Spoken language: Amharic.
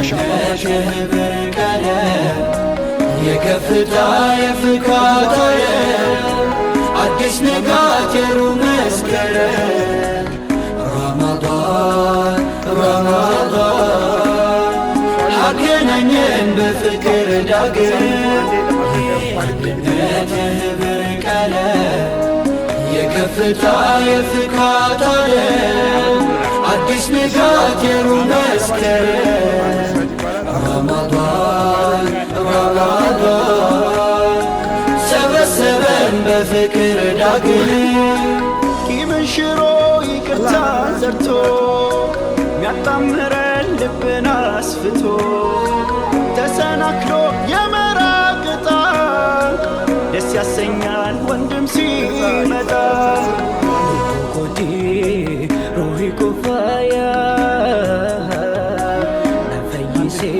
አንድነት የህብር ቀለም፣ የከፍታ የፍካት ዓለም፣ አዲስ ንጋት የሩህ መስከረም። ረመዳን ረመዳን አገናኘን በፍቅር ዳግም። አንድነት የህብር ቀለም፣ የከፍታ የፍካት ዓለም፣ አዲስ ንጋት የሩህ መስከረም። ረመዳን ረመዳን ሰበሰበን በፍቅር ዳግም። ቂምን ሽሮ ይቅርታን ዘርቶ፣ ሚያጣምረን ልብን አስፍቶ፣ ተሰናክሎ የመራቅ ዕጣ ደስ ያሰኛል ወንድም ሲመጣ። Ruhi ko faya na fayyise.